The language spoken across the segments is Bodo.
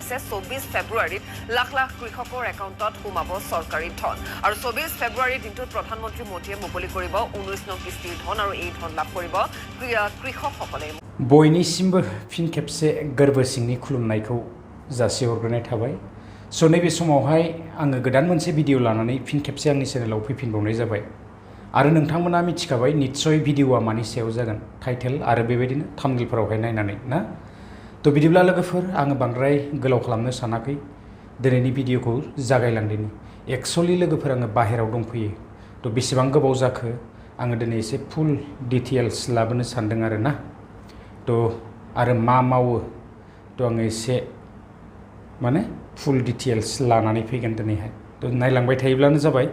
24 ফেব্ৰুৱাৰীত লাখ লাখ কৃষকৰ একাউণ্টত সোমাব চৰকাৰী ধন আৰু 24 ফেব্ৰুৱাৰীৰ দিনটোত প্ৰধানমন্ত্ৰী মোদীয়ে মুকলি কৰিব 19 নং কিস্তিৰ ধন আৰু এই ধন লাভ কৰিব কৃষকসকলে बयनिसिमबो फिन खेबसे गोरबो सिंनि खुलुमनायखौ जासिहरग्रोनाय थाबाय स' नैबे समावहाय आङो गोदान मोनसे भिडिअ लानानै फिन खेबसे आंनि चेनेलाव फैफिनबावनाय जाबाय आरो नोंथांमोना मिथिखाबाय निस्सय भिडिअआ मानि सायाव जागोन टाइटेल आरो बेबायदिनो थाम्बनेलफोरावहाय नायनानै ना थ' बिदिब्ला लोगोफोर आङो बांद्राय गोलाव खालामनो सानाखै दिनैनि भिडिअखौ जागायलांदिनि एक्चुअलि लोगोफोर आङो बाहेरायाव दंफैयो थ' बेसेबां गोबाव जाखो आङो दिनै एसे फुल डिटेल्स लाबोनो सानदों आरो ना थ' आरो मा मावो थ' आङो एसे माने फुल डिटेल्स लानानै फैगोन दिनैहाय थ' नायलांबाय थायोब्लानो जाबाय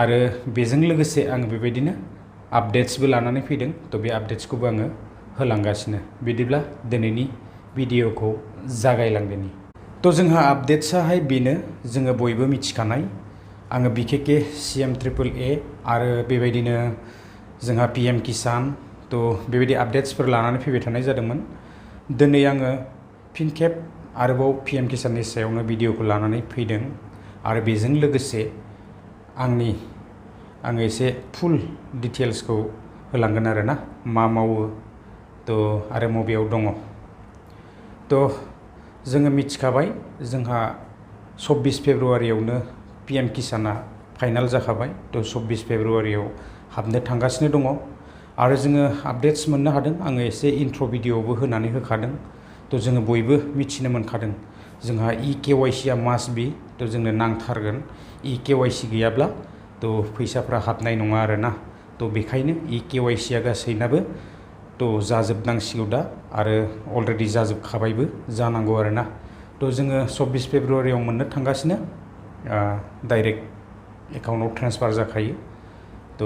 आरो बेजों लोगोसे आङो बेबायदिनो आपडेट्सबो लानानै फैदों थ' बे आपडेट्सखौबो आङो होलांगासिनो बिदिब्ला दिनैनि भिडिअखौ जागायलांदिनि थ' जोंहा आपडेट्साहाय बेनो जोङो बयबो मिथिखानाय आङो बिखेखे CM ट्रिपल A आरो बेबायदिनो जोंहा PM किसान थ' बेबायदि आपडेट्सफोर लानानै फैबाय थानाय जादोंमोन दिनै आङो फिन खेब आरोबाव PM किसाननि सायावनो भिडिअखौ लानानै फैदों आरो बेजों लोगोसे आङो एसे फुल डिटेल्सखौ होलांगोन आरो ना मा मावो थ' आरो मबेयाव दङ थ' जोङो मिथिखाबाय जोंहा 24 फेब्रुवारियावनो PM किसाना फाइनाल जाखाबाय थ' 24 फेब्रुवारियाव हाबनो थांगासिनो दङ आरो जोङो आपडेट्स मोननो हादों आङो एसे इन्ट्र' भिडिअबो होनानै होखादों थ' जोङो बयबो मिथिनो मोनखादों जोंहा EKYC आ मास्ट बि थ' जोंनो नांथारगोन EKYC गैयाब्ला थ' फैसाफ्रा हाबनाय नङा आरो ना थ' बेखायनो EKYC आ गासैनाबो थ' जाजोबनांसिगौ दा आरो अलरेडि जाजोबखाबायबो जानांगौ आरो ना थ' जोङो 24 फेब्रुवारियाव मोननो थांगासिनो डाइरेक्ट एकाउन्टआव ट्रेन्सफार जाखायो थ'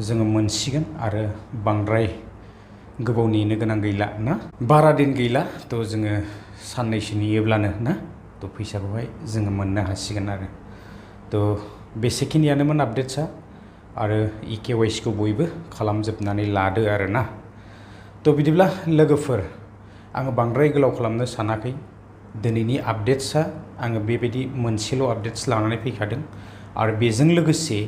जोङो मोनसिगोन आरो बांद्राय गोबाव नेनो गोनां गैला ना बारा दिन गैला थ' जोङो साननैसो नेयोब्लानो ना थ' फैसाखौहाय जोङो मोननो हासिगोन आरो थ' बेसेखिनियानोमोन आपडेट्सआ आरो EKYC खौ बयबो खालामजोबनानै लादो आरो ना थ' बिदिब्ला लोगोफोर आङो बांद्राय गोलाव खालामनो सानाखै दिनैनि आपडेट्सआ आङो बेबायदि मोनसेल' आपडेट्स लानानै फैखादों आरो बेजों लोगोसे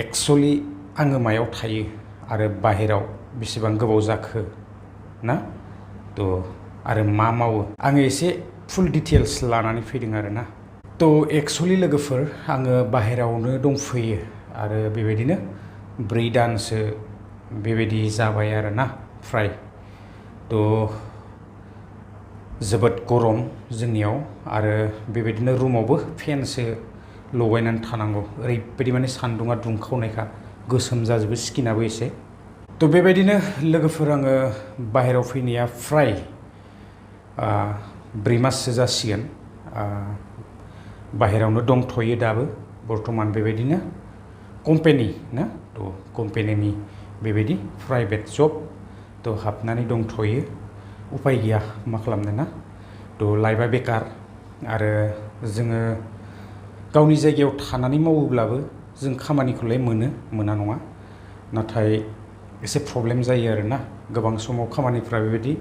एक्चुअलि आङो मायाव थायो आरो बाहेराव बेसेबां गोबाव जाखो ना थ' आरो मा मावो आङो एसे फुल डिटेल्स लानानै फैदों आरो ना थ' एक्चुअलि लोगोफोर आङो बाहेरावनो दंफैयो आरो बेबायदिनो 4 दानसो बेबायदि जाबाय आरो ना फ्राय थ' जोबोद गरम जोंनियाव आरो बेबायदिनो रुमावबो फेनसो लगायनानै थानांगौ ओरैबायदि माने सान्दुङा दुंखावनायखा गोसोम जाजोबो स्किनाबो एसे थ' बेबायदिनो लोगोफोर आङो बाहेरायाव फैनाया फ्राय 4 माससो जासिगोन बाहेरायावनो दंथ'यो दाबो बर्थमान बेबायदिनो कम्पानि ना थ' कम्पानिनि बेबायदि प्राइभेट जब थ' हाबनानै दंथ'यो उपाय गैया मा खालामनो ना थ' लाइफआ बेकार आरो जोङो गावनि जायगायाव थानानै मावोब्लाबो जों खामानिखौलाय मोना नङा नाथाय एसे प्रब्लेम जायो आरो ना गोबां समाव खामानिफ्रा बेबायदि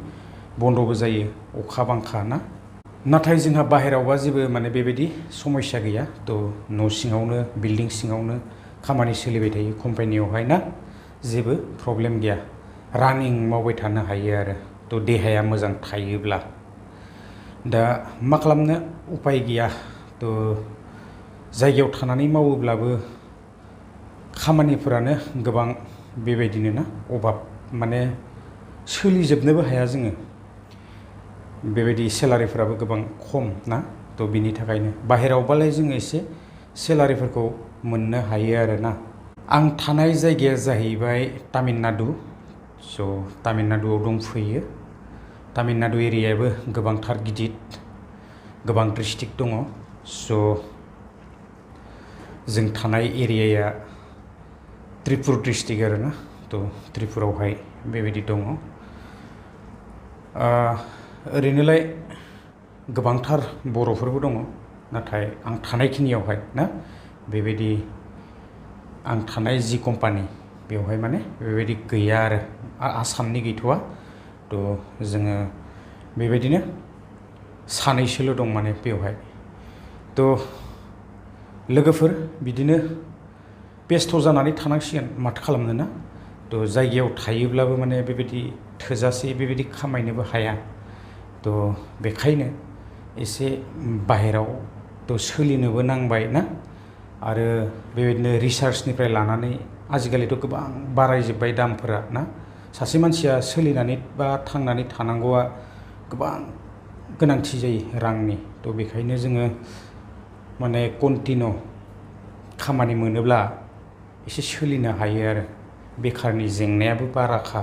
बन्द'बो जायो अखा बांखा ना नाथाय जोंहा बाहेरायावबा जेबो माने बेबायदि समस्या गैया थ' न' सिङावनो बिल्डिं सिङावनो खामानि सोलिबाय थायो कम्पानियावहाय ना जेबो प्रब्लेम गैया रानिं मावबाय थानो हायो आरो थ' देहाया मोजां थायोब्ला दा मा खालामनो उपाय गैया थ' जायगायाव थानानै मावोब्लाबो खामानिफोरानो गोबां बेबायदिनो ना अभाब माने सोलिजोबनोबो हाया जोङो बेबायदि सेलारिफोराबो गोबां खम ना थ' बिनि थाखायनो बाहेरायावबालाय जोङो एसे सेलारिफोरखौ मोननो हायो आरो ना आं थानाय जायगाया जाहैबाय तामिलनाडु स' तामिलनाडुआव दंफैयो तामिलनाडु एरियायाबो गोबांथार गिदिर गोबां डिस्ट्रिक्ट दङ स' जों थानाय एरियाया त्रिपुर डिस्ट्रिक्ट आरो ना थ' त्रिपुरावहाय बेबायदि दङ ओरैनोलाय गोबांथार बर'फोरबो दङ नाथाय आं थानायखिनियावहाय ना बेबायदि आं थानाय जि कम्पानि बेवहाय माने बेबायदि गैया आरो आसामनि गैथ'आ थ' जोङो बेबायदिनो सानैसोल' दं माने बेवहाय थ' लोगोफोर बिदिनो बेस्थ' जानानै थानांसिगोन माथो खालामनो ना थ' जायगायाव थायोब्लाबो माने बेबायदि थोजासे बेबायदि खामायनोबो हाया थ' बेखायनो एसे बाहेराव थ' सोलिनोबो नांबाय ना आरो बेबायदिनो रिसार्चनिफ्राय लानानै आजिखालिथ' गोबां बारायजोब्बाय दामफोरा ना सासे मानसिया सोलिनानै बा थांनानै थानांगौआ गोबां गोनांथि जायो रांनि थ' बेखायनो जोङो माने कन्टिनिउ खामानि मोनोब्ला एसे सोलिनो हायो आरो बेखारनि जेंनायाबो बाराखा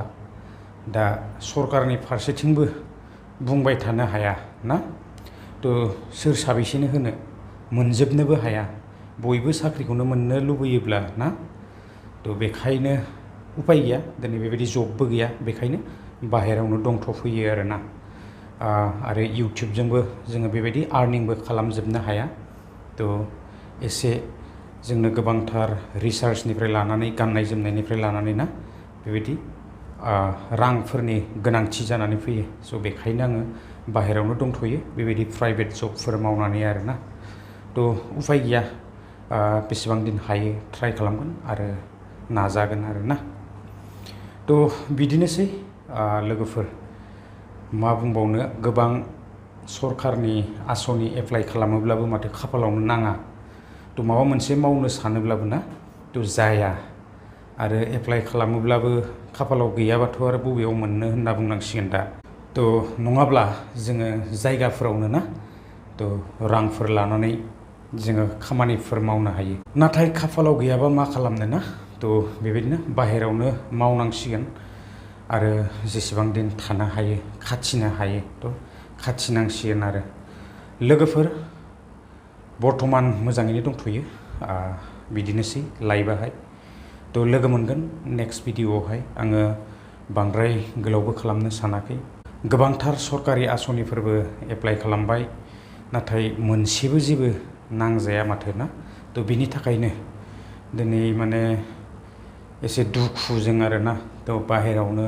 दा सरकारनि फारसेथिंबो बुंबाय थानो हाया ना थ' सोर साबैसेनो होनो मोनजोबनोबो हाया बयबो साख्रिखौनो मोननो लुबैयोब्ला ना थ' बेखायनो उपाय गैया दिनै बेबायदि जबबो गैया बेखायनो बाहेरायावनो दंथ'फैयो आरोना आरो इउटिउबजोंबो जोङो बेबायदि आर्निंबो खालामजोबनो हाया थ' एसे जोंनो गोबांथार रिसार्चनिफ्राय लानानै गाननाय जोमनायनिफ्राय लानानै ना बेबायदि रांफोरनि गोनांथि जानानै फैयो स' बेखायनो आङो बाहेरायावनो दंथ'यो बेबायदि प्राइभेट जबफोर मावनानै आरोना थ' उपाय गैया बेसेबां दिन हायो ट्राइ खालामगोन आरो नाजागोन आरोना थ' बिदिनोसै लोगोफोर मा बुंबावनो गोबां सरकारनि आसनि एप्लाइ खालामोब्लाबो माथो खाफालावनो नाङा थ' माबा मोनसे मावनो सानोब्लाबो ना थ' जाया आरो एप्लाइ खालामोब्लाबो खाफालाव गैयाबाथ' आरो बबेयाव मोननो होनना बुंनांसिगोन दा थ' नङाब्ला जोङो जायगाफोरावनो ना थ' रांफोर लानानै जोङो खामानिफोर मावनो हायो नाथाय खाफालाव गैयाबा मा खालामनो ना थ' बेबायदिनो बाहेरायावनो मावनांसिगोन आरो जेसेबां दिन थानो हायो खाथिनो हायो थ' खाथिनांसिगोन आरो लोगोफोर बर्थमान मोजाङैनो दंथ'यो बिदिनोसै लाइफआहाय थ' लोगो मोनगोन नेक्स्ट भिडिअआवहाय आङो बांद्राय गोलावबो खालामनो सानाखै गोबांथार सरकारि आसनिफोरबो एप्लाइ खालामबाय नाथाय मोनसेबो जेबो नांजाया माथो ना थ' बिनि थाखायनो दिनै माने एसे दुखुजों आरोना थ' बाहेरायावनो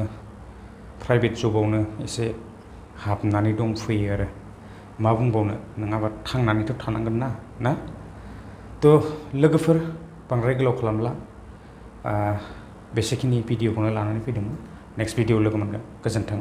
प्राइभेट जबावनो एसे हाबनानै दंफैयो आरो मा बुंबावनो नङाबा थांनानैथ' थानांगोन ना थ' लोगोफोर बांद्राय गोलाव खालामला बेसेखिनि भिडिअखौनो लानानै फैदोंमोन नेक्स्ट भिडिअ लोगो मोनगोन गोजोन्थों